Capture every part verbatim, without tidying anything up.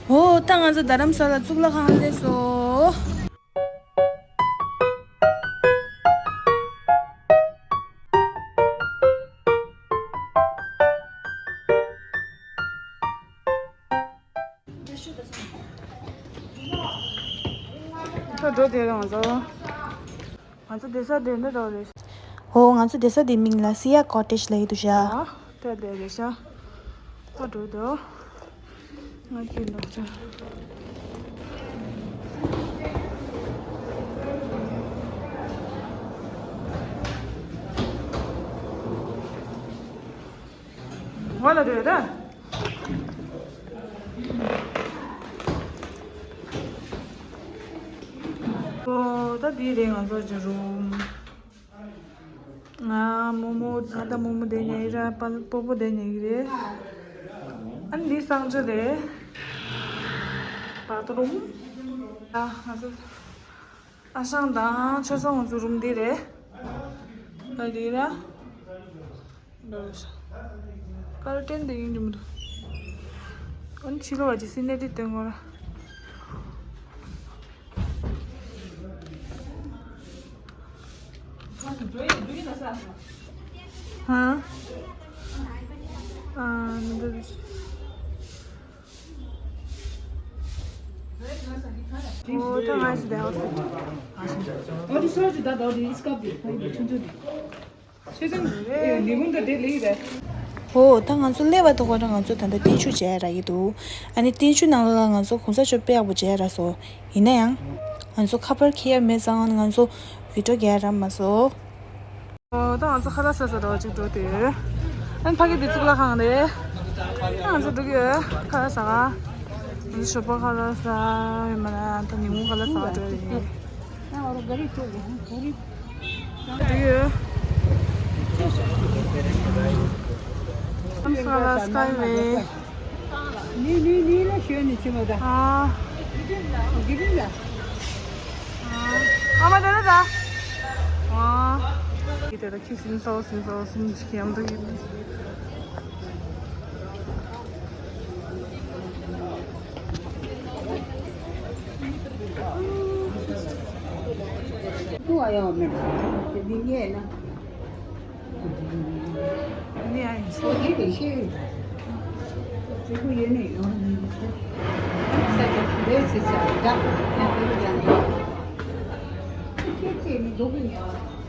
ཨོ། ད་ང་ཚོ་རྡ་རམ་ས་ལ་གཙུག་ལག་ཁང་སླེབས་སོང་། ད་འགྲོ་དེ་རང་ཚོ། ང་ཚོ་བསྡད་ས་དེ་འདི་འདྲ་རེད། ཧོ། ང་ཚོ་བསྡད་ས་དེ་མིང་ལ་སི་ཡ་ཀོ་ཊེཇ་ལབ་ཀྱི་འདུག་ཤག་ཨ། ད་དེ་རེད་ཤག་ད་འགྲོ་དོ། ང་སྐྱིད་འདུག་ཅག་ང་ལ་རེད་ད། ཨོ། ད་འདི་རེད་ང་ཚོ་གི་རུམ། ང་རྨོ་མོ། ཨ། ད་རྨོ་མོ་བསྡད་ཉན་ཡིན་ར། པ། སྤོ་བོ་བསྡད་ཉན་གི་རེད། ཨ་ནི་འདི་གསང་སྤྱོད་རེད། བ་ཐི་རུམ། ཨ། ང་ཚོ་ཨ་ཞང་དང་ཆོས་བཟང་ང་ཚོ་རུམ་འདི་རེད། ཨ། འདི་ར། ཀར་ཊེན་དེ་ཡིན་གྱི་མི་འདུག་ཨ་ནི་ཕྱི་ལོགས་པ་ཅིག་སི་ནེ་རི་སྟོན་དགོས་ར། ཧ། ཨ། མི་འདུག་ཨོ། ད་ང་ཞིག་དེ་ཨའོ་ཊི་ཕིཊ། ཨ་ཞིག་ཨོ་ཌི་སོར་ཅིག་ད་ད་ཨོ་ཌི་སི་ཀབ་དེ་ཕ་ཡི་ཆུང་ཆུང་དེ། ཆོས་ཚང་། ཨེ། ལས་ཁུངས་ད་དེ་ལས་རེད། ཨོ། ད་ང་ཚོ་སླེབས་པ་དང་ང་ཚོ་ད་ལྟ་བརྟན་བཞུགས་མཇལ་ཡ་རག་གི་འདུག་ཨ་ནི་བརྟན་བཞུགས་ནང་ལ་ང་ཚོ་གོང་ས་མཆོག་དཔེ་ཡག་པོ་མཇལ་ཡ་རག་སོང་། ཡིན་ན་ཡང་ང་ཚོ་ཁ་པར་འཁྱེར་ཡ་མེད་ཙང་ང་ཚོ་བི་ཌི་ཡོ་རྒྱག་ཡ་རག་མ་སོང་། ཨོ། ད་ང་ཚོ་ཁ་ལག་ཟ་ས་འདྲ་བ་ཅིག་འགྲོ་དེ། ཨ་ནི་ཕ་གི་འདི་གཙུག་ལག་ཁང་རེད། ད་ང་ཚོ་འགྲོ་གི་ཡོད། ཁ་ལག་ཟ་ག་ང་ཚོ་ཞོགས་པ་ཁ་ལག་ཟ་ཡོད་མ་རེད། ད་ཉིན་གུང་ཁ་ལག་ཟ་ག་འགྲོ་ཡ་ཡིན། འགྲོ་གི་ཡོད། ཨམ་ས་ལ་སི་ཀའི་ཝེ། ནི་ནི་ནི་ལ་ཞོན་ནི་ཅི་མ་ད། ཨ། གི་རི་ལ། ཨ་མ་ད་ད་ད། ཨ། གི་དེ་ད་ཁི་སིན་སོ་སིན་སོ་སིན་ཅི་ཁྱམ་དུ་གི། ཏུ་ཨ་ཡོ་མེ། དེ་འདི་ཉེ་ན། ནི་ཨ་ཡིན་སོ། དེ་དེ་ཤེས། དེ་ཀུ་ཡེ་ནི་ཡོང་ནི་ས་ཀྱི་ལས་སི་ས་ད་ཡ་དེ་རུ་ཡང་ཁྱེད་དེ་ནི་འདུག་གི་ཡ་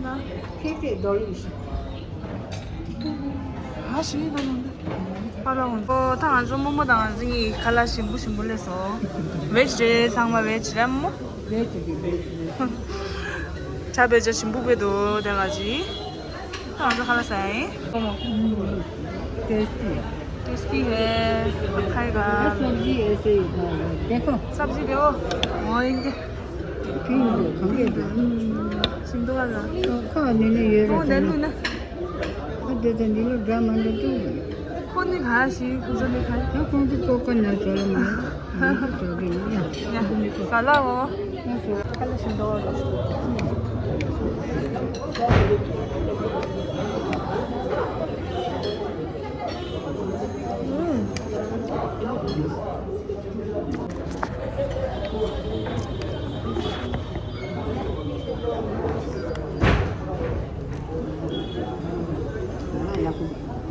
ན་ཁྱེད་དེ་རྡོ་ཡིན་ཤི། ཧ་ཤི་ན་ནོ་ཧ་ལ་ཧོན། ཨོ། ད་ང་ཚོ་རྨོ་མོ་དང་ང་ཚོ་གཉིས་ཁ་ལག་ཞིམ་པོ་ཞིམ་པོ་སླེབས་སོང་། ཝེཇ་རེད། ཚང་མ་ཝེཇ་རེད་མོ། ཝེཇ་རེད། ཝེཇ་རེད། ཇ་བེ་ཇ་ཞིམ་པོ་བེ་འདུག་དེ་ག་ཅི། ང་ཚོ་ཁ་ལག་ཟ་ཡིན། ཨོ་མོ། टेस्टी है। टेस्टी है। खाएगा। सब्जी ऐसे ही खा लो। देखो। सब्जी देखो। हाँ, इनके। ठीक है, खा के दो। ཞིམ་འདུག་ག་ལ། ཁ་ནས་ནས་ཡོད་རེད། ཨོ། ནས་ལུས་ན། ཁ་དེ་དང་འདི་ལོ་འདྲ་མ་འདྲ་འདུག་ཁོ་ནི་ག་ཞིག་ཁོ་ཚོ་ནི་ག་ད་ཁོང་ཚོ་ལྟོ་ག་ན་ཚོ་ལ་མ། ང་ཚོ་ཚོ་གི་ཡ། ཡ། ག་ལ་འོ། ང་ཚོ་ཁ་ལ་ཞིམ་འདུག་ག་ལ།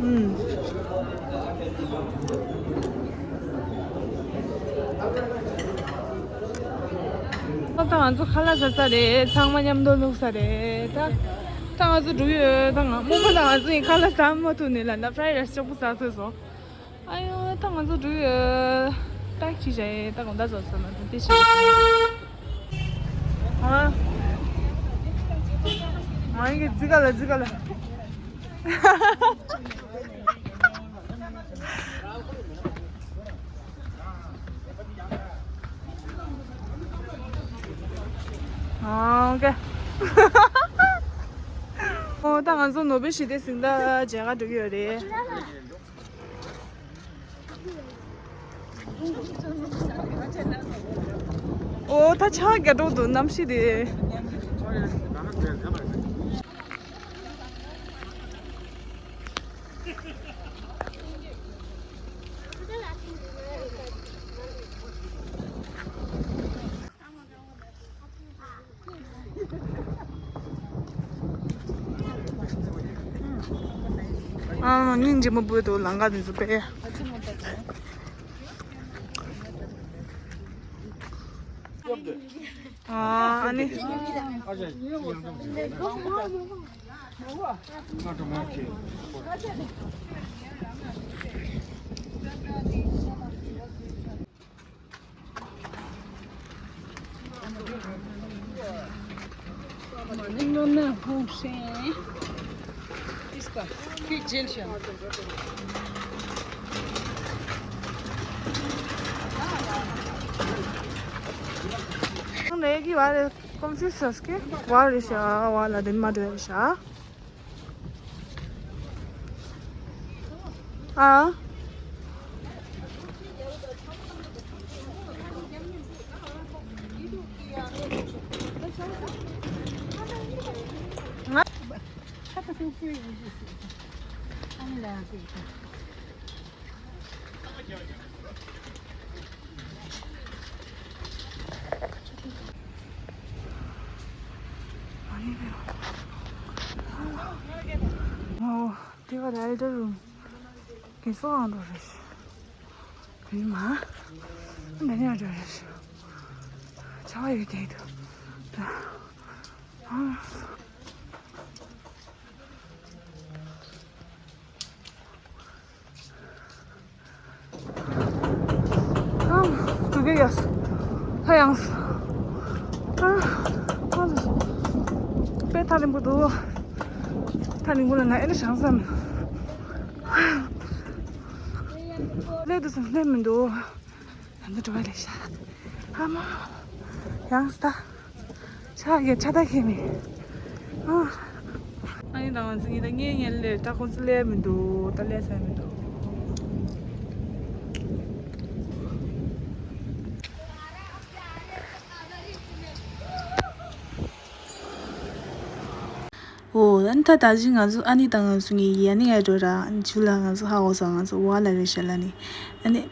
ཨུམ། ཨུམ། ད་ང་ཚོ་ཁ་ལག་ཟ་ས་རེད། ཚང་མ་མཉམ་དུ་བླུགས་ས་རེད། ད་ད་ང་ཚོ་འགྲོ་ཡོད། ད་ང་རྨོ་མོ་དང་ང་ཚོ་ཡིན་ཁ་ལག་ཟ་མ་ཐུབ་ནས་ལ་ད་ཕ་རའི་རའི་སི་ལྕགས་པོ་ཟ་ཐུབ་སོང་། ཨ་ཡོ། ད་ང་ཚོ་འགྲོ་ཡོད། ད་ཅི་བྱ་ཡེ། ད་དགོང་དག་ཚོ་ཚོ་ན་ད་དེ་བྱ་ཡེ། ཨ། ང་ཡི་གེ་ཙི་ག་ལ་ཙི་ག་ལ། ཨ། ཨོ་ཀེ། ཨོ། ད་ང་ཚོ་ནོ་བེལ་ཞི་བདེའི་གཟེངས་རྟགས་མཇལ་ག་འགྲོ་གི་ཡོད་རེད། ཨོ། ད་ཆར་རྒྱག་འགྲོ་འདུག་གནམ་གཤིས་དེ། ཨ། སྙིང་རྗེ་མོ་བུད་འདུག་ལམ་ཁ་དེ་ཚོ་དཔེ། ཨ་ནི། ཨ། ཨོ། དེ་བ་ལ་ཨེལ་ཌར་རུམ། དགེ་སོང་ཨང་འགྲོ་རེད། བུད་མ། འདི་ནས་འགྲོ་རེད། ཆར་པ་ཡོད་དེ་འདུག་ཨ། ཨ། སྡུག་གི་ཡོད། ཧ་ཡང་། ཨ། ཨ། དཔེ་ཐག་རིང་པོ་འདུག་ཐག་རིང་པོ་ལ་ང་ཨེ་ལ་བྱང་བསམ། སླེབས་འདུག་བསམ་སླེབས་མི་འདུག་ད་ནི་འགྲོ་བ་ལས་ཤ། ཨ་མ། ཡང་སྟ། ཆ་གི་ཆ་ད་ཁེ་མི། ཨ། ཨ་ནི་ད་ང་ཚོ་གཉིས་ད་ངའི་ངའི་ལས་ད་ཁོ་ཚོ་ལས་མི་འདུག་ད་ལས་ས་མི་འདུག་ཨོ། ཨ་ནི་ད་ད་ཅི་ང་ཚོ་ཨ་ནི་ད་ང་ཚོ་ངའི་ཡ་ནི་ཡ་འགྲོ་ར། ཨ་ནི་ཇུ་ལ་ང་ཚོ་ཧ་གོ་ས་ང་ཚོ་བ་ལ་རེ་ཤ་ལ་ནི། ཨ་ནི།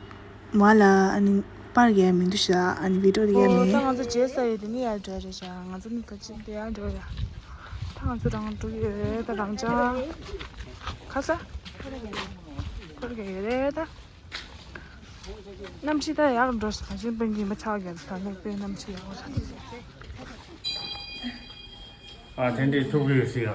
མ་ལ་ཨ་ནི་པར་རྒྱག་མི་འདུག་ཤག་ཨ་ནི་བི་ཌིའོ་རྒྱག་མི། ཨོ། ད་ང་ཚོ་རྗེས་ས་ཡོད་དེ་ནི་ཡར་འགྲོ་རེད་ཤག་ང་ཚོ་ནི་ད་ཅི་དེ་ཡར་འགྲོ་ཡ། ད་ང་ཚོ་རང་འགྲོ་ཡོད་རེད་ད་རང་ཅག་ཁ་ས། པར་རྒྱག་ཡོད་རེད་ད། གནམ་གཤིས་ད་ཡག་འགྲོ་ཤག་གངས་ཅན་པད་མའི་མ་ཆགས་རྒྱག་ད་ལེགས་པའི་གནམ་གཤིས་ཡག་པོ་ཤག་ཨ་དེ་འདྲའི་ཐུག་གི་ཡོད་སྲིད་ཡ།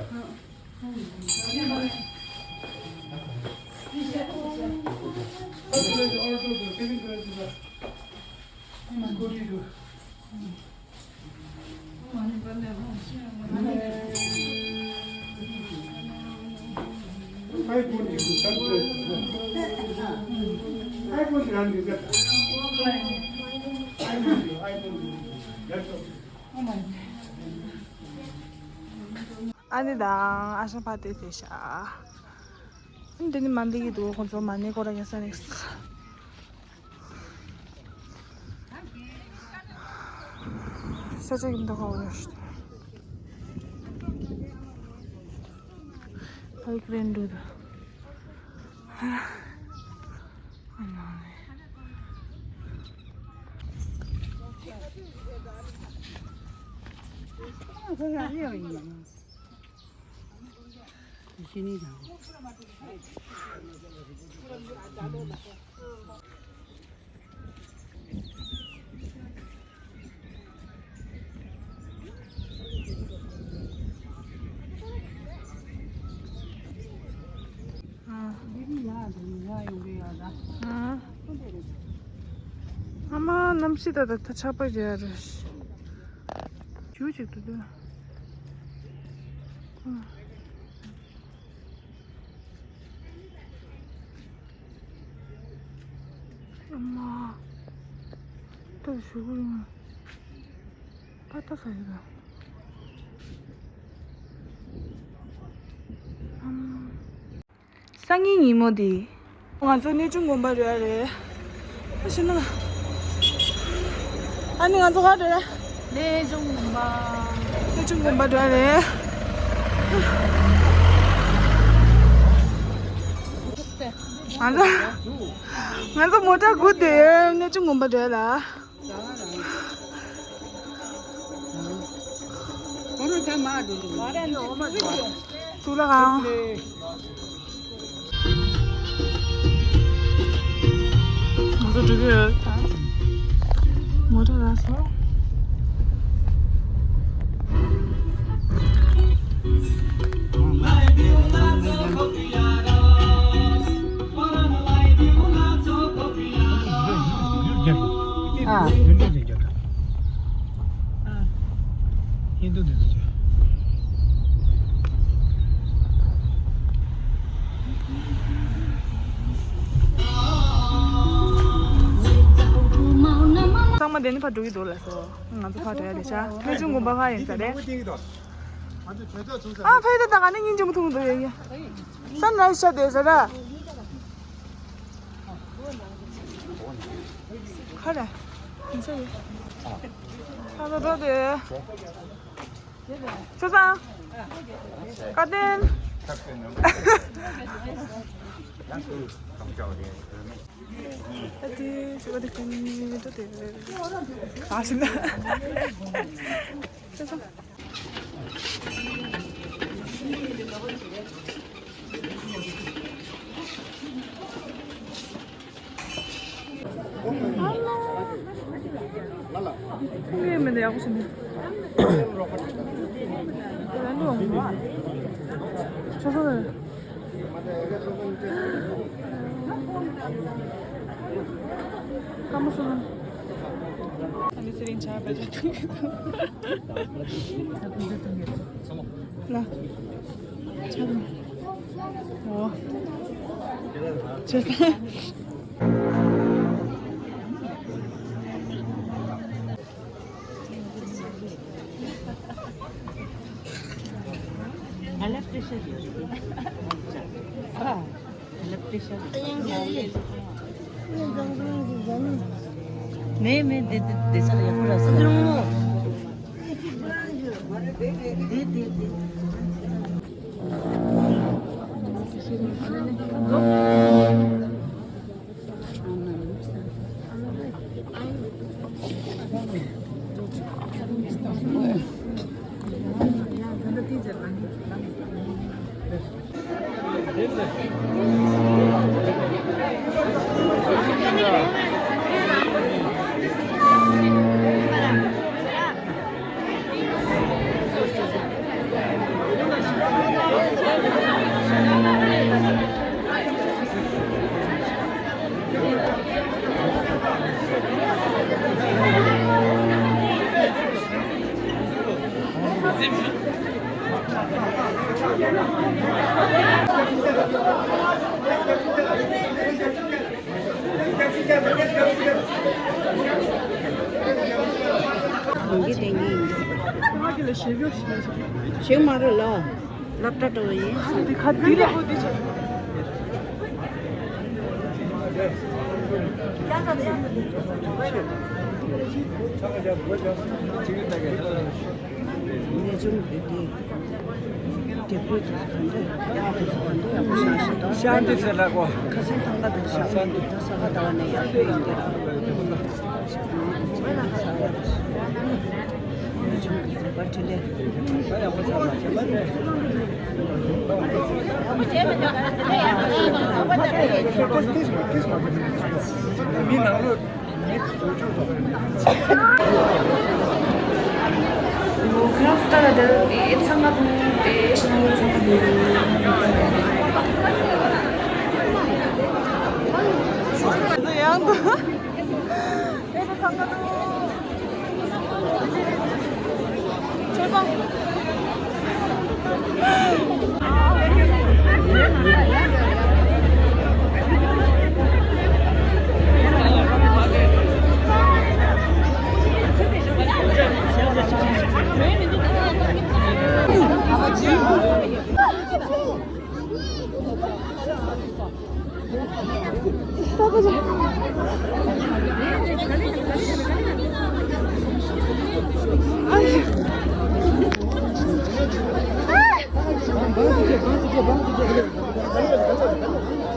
ཨ་ནི་དང་ཨ་ཞང་ཕ་དེ་དེ་ཤ། ཨ་ནི་དེ་ནི་མ་འདི་གི་འདུག་ཁོང་ཚོ་མ་ཎི་སྐོར་ར་རྒྱག་ས་རེད། ས་ཆ་གི་མདོ་ཁ་བོ་ཡོད་ཤག་ཨ་ནི་ཀ་རེན་འགྲོ་དུ། ཨ་མ་གནམ་གཤིས་ད་ད་ད་ཆར་པ་རྒྱག་རེད། ཞུ་ཅིག་ཏུ་འདུག་ཨ་མ། ད་ཞུ་གི་ཡིན། ད་ད་ས་ཡོད་ད། ཨ་མ། སང་ཉིན་ཉིན་མོ་འདི། ང་ཚོ་གནས་ཆུང་དགོན་པ་རེད་རེད། ཨ་ཤི་ན། ཨ་ནི་ང་ཚོ་ག་རེད། གནས་ཆུང་དགོན་པ། གནས་ཆུང་དགོན་པ་རེད་རེད། ང་ཚོ། ང་ཚོ་མོ་ཊ་སྒུག་བསྡད་ཡོད། གནས་ཆུང་དགོན་པ་རེད་ལ། ཐུགས་ལ་གང་། འགྲོ་གི་ཡོད། མོ་ཊ་རག་སོང་། ཨ། ཧིན་དུ་དེ་ཚོ་ཅིག་ཚང་མ་དེ་ནི་ཕར་འགྲོ་གི་འདུག་ལགས་སོ། ང་ཚོ་ཕར་འགྲོ་ཡ་རེད་ཤག་ཐེ་ཆུང་དགོན་པ་ཕར་ཡིན་ས་རེད། ཨ་ཕ་ཡི་ད་ད་ག་ནས་སྙིང་རྗེ་མོ་ཐུག་འདུག་ཡ་ཡ། སན་རའི་ཤ་དེ་ཟ་ར། ཁ་ར། ཡིན་ས་ཡོད། ཁ་ཚོ་འགྲོ་དེ། ཆུ་ཚང་། བཀའ་བསྟན། ཨ་ཏི་ཞུ་བ་དེ་ཀུན་ནི་འགྲོ་དེ། ཨ་ཤི་ན། ཆུ་ཚང་། ངའི་མི་འདི་ཡག་པོ་བྱུང་། ཆོག་ཆོག་རེད། སྐམ་པོ་སོང་། ཨ་ནི་ཚེ་རིང་ཆ་བེད་སྤྱོད་གཏོང་གི་འདུག་ལ། ཆ་རུང་། འོ། ཆེ་ས། ཨ་ལ་པེ་ཤ་ཡོད་རེད། ཨ། ཨ་ལ་པེ་ཤ། མེད་མེད། འདི་འདི་འདི་ས་ལ་ཡག་པོ་རག་སོང་། འདི་འདི་འདི། གོང་གི་དེ་གཉིས་ཡིན། ཞིག་མ་རེད་ལ། སློབ་གྲྭ་འགྲོ་བ་ཡིན། ཁ་འདི་ཁ་འདི་ལ་ཧོ་འདི་ཆ། ནས་ཅུང་བོད་དེ། རྒྱ་བོད་དེ་ག་འདྲ་ཡག་དེ་ག་འདྲ་ཡག་པོ་ཤག་ཤག་ད། ཤག་འདི་ཚེ་ལ་གོ། ཁ་སང་ཐང་ག་དེ་ཤག་ཤག་འདི་ད་ས་ག་ད་བ་ནས་ཡག་པོ་ཡིན་དེ་ར། ནས་ཅུང་བོད་དེ་བ་ཁྲི་ལེ། མི་ནང་ལོ། ཁྱེད་རང་ཚོ་ལྟ་ལ་དེར་ཨེ་ཚང་མ་དུ་ཨེ་ཤ་ན་ཚང་མ་དུ། ཡང་དུ་ཨེ་དུ་ཚང་མ་དུ། ཆོས་ཚང་།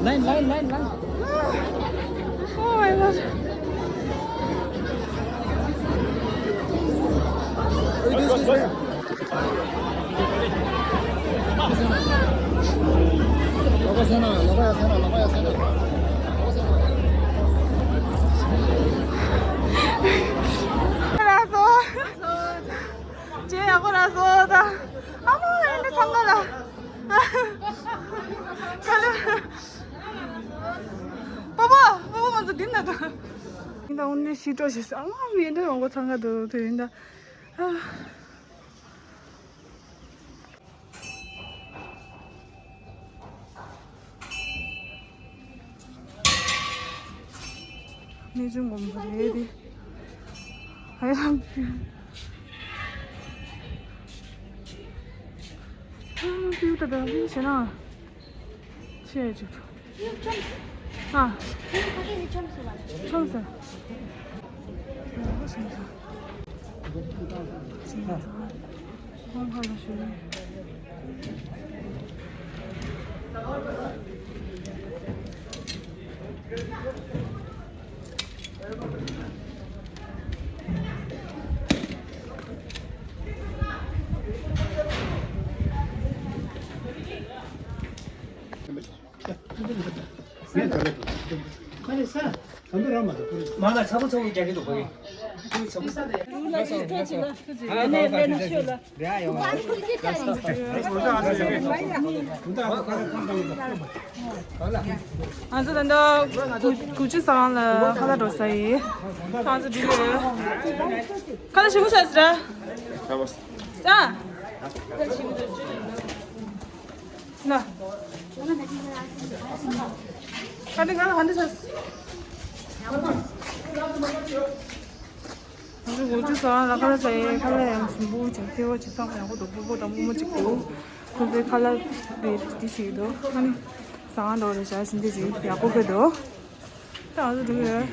Line, line, line, line. Oh my God. ཨ་འོན་ཏེ་ཤི་སྤྲོ་ཞིག་ཨ་མ་མི་འདྲ་འོང་གོ་ཚང་ག་འདུག་དེ་ཡིན་ད། ཨ། གནས་ཆུང་སྒོམ་པ་རེད་དེ། ཧ་ཡ། ཨ་ཕིའུ་ད་ད་ཕིའུ་བྱས་ན། ཆེ་ཅིག་ཨ། ཆོམ་སོང་། ང་ཚོ་ད་ལྟ་གུ་གུ་ཅི་ཟ་ཁང་ལ་ཁ་ལག་འགྲོ་ས་ཡིན། ང་ཚོ་འགྲིག་ཡོད། ཁ་ལག་ཞིམ་པོ་ཤ་ཟ། ཨ། ན། ཁ་འདི་ང་ལ་ཧ་འདི་ཟ། ང་ཚོ་གུ་ཅི་ཟ་ཁང་ལ་ཁ་ལག་ཟ་ཡིན། ཁ་ལག་ཡང་ཞིམ་པོ་ཅིག་ཐེ་བོ་ཅིག་ཚང་མ་ཡག་པོ་འདུག་སྤུ་གུ་དང་སྨུག་མོ་ཅིག་འདུག་ཁོང་ཚོའི་ཁ་ལག་དེ་དེ་ཞིག་འདུག་ཨ་ནི་ཟ་ཁང་འདྲ་བོ་རེད་ཤག་ཞིམ་པོ་ཅིག་ཡག་པོ་ཕེབས་འདུག་ད་ང་ཚོ་འགྲོ་གི་ཡོད།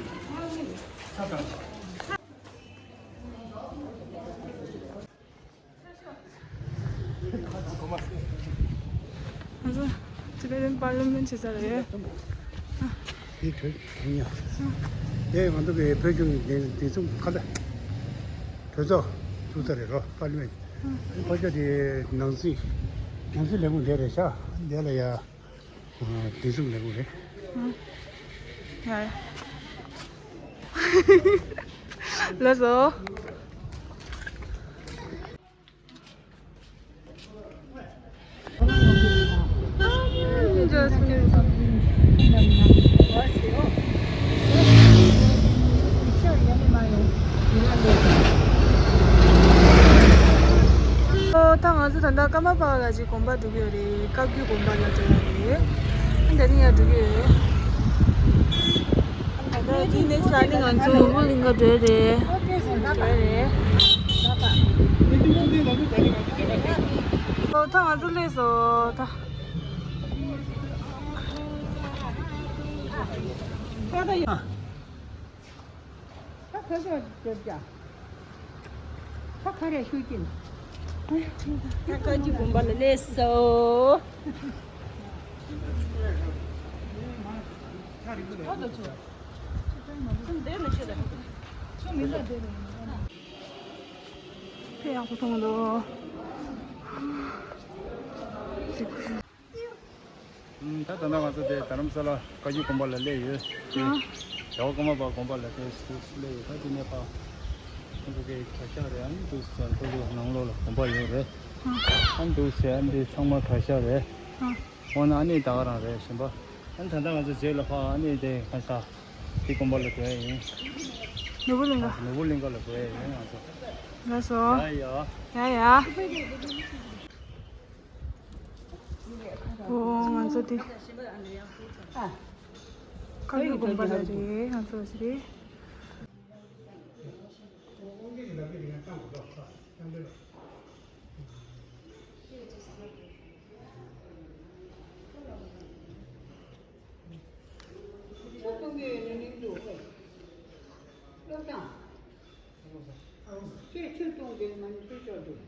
ང་ཚོ་ཊི་བེ་ཊན་པར་ལི་མེན་ཊི་བྱེད་ས་རེད། འདི་གྲོས་གྲོས་ཉག་དེ་ང་ཚོ་གི་བོད་གཞུང་གི་བདེ་སྲུང་ཁ་ལ་གྲོས་ཚོགས་ཚུགས་ས་རེད་རོ། པར་ལི་མེན་ཊི། ཕ་ཆ་དེ་ནང་སྲིད་ནང་སྲིད་ལས་ཁུངས་དེ་རེད་ཤག་དེ་ལ་ཡ། དེ་ཚོ་ལེགས་པོ་རེད། ཡ་ཡ། ལགས་སོ། ཨོ། ད་ང་ཚོ་ད་ལྟ་ཀརྨ་པ་ལ་ཅིག་དགོན་པ་འགྲོ་གི་ཡོད་རེད། བཀའ་བརྒྱུད་དགོན་པ་ལ་འགྲོ་ཡ་རེད། ཨ་ད་ནི་ཡར་འགྲོ་གི་ཡོད་རེད། ད་ལྟ་འདི་ནེག་སི་ལ་ནི་ང་ཚོ་ནོར་བུ་གླིང་ག་འགྲོ་ཡ་རེད། འགྲོ་ཡ་རེད། ཨོ། ད་ང་ཚོ་སླེབས་སོང་ད། ད་ད་ཡ། ད་ཁ་ཤས་སྡོད་ཀྱང་། ད་ཁ་རས་ཤུགས་ཀྱིན། ད་བཀའ་བརྒྱུད་དགོན་པ་ལ་སླེབས་སོ། ཨ་ད་ཚོ། ཚོ་འདིར་ལ་ཤོད་ད། ཚོ་མི་འདྲ་འདིར་ལ། ཕེ་ཡག་པོ་མཐོང་འདུག་ད་ད་ལྟ་ང་ཚོ་དེ་རྡ་རམ་ས་ལ་བཀའ་བརྒྱུད་དགོན་པ་ལ་སླེབས་ཡོད། ཨ། རྒྱལ་བ་ཀརྨ་པ་དགོན་པ་ལ་དེ་སླེབས་ཡོད། ད་དེ་ནས་ཕར་ཁོང་ཚོ་གི་གྲྭ་ཤག་རེད། ཨ་ནི་འདུག་ཟེར་ཁོང་ཚོ་ནང་ལོགས་ལ་དགོན་པ་ཡོད་རེད། ཨ། ཨ་ནི་འདུག་ཟེར། ཨ་ནི་འདི་ཚང་མ་གྲྭ་ཤག་རེད། ཨ། འོ་ན་ཨ་ནི་ད་ག་རང་རེད་གཞན་པ། ཨ་ནི་ད་ལྟ་ང་ཚོ་རྗེས་ལ་ཕར་ཨ་ནི་དེ་གང་ས་དེ་དགོན་པ་ལ་འགྲོ་ཡ་ཡིན། ནོར་བུ་གླིང་ག་ནོར་བུ་གླིང་ག་ལ་འགྲོ་ཡ་ཡིན་ང་ཚོ། ལགས་སོ། ཡ་ཡ། ཡ་ཡ། ཨོ། ང་ཚོ་དེ་བཀའ་བརྒྱུད་དགོན་པ་ལ་རེད། ང་ཚོ་ཞིག་རེད། ཁྱོད་ཆུ་བཏུང་དེ་མ་ནི་ཆུ་ཆོག་འདུག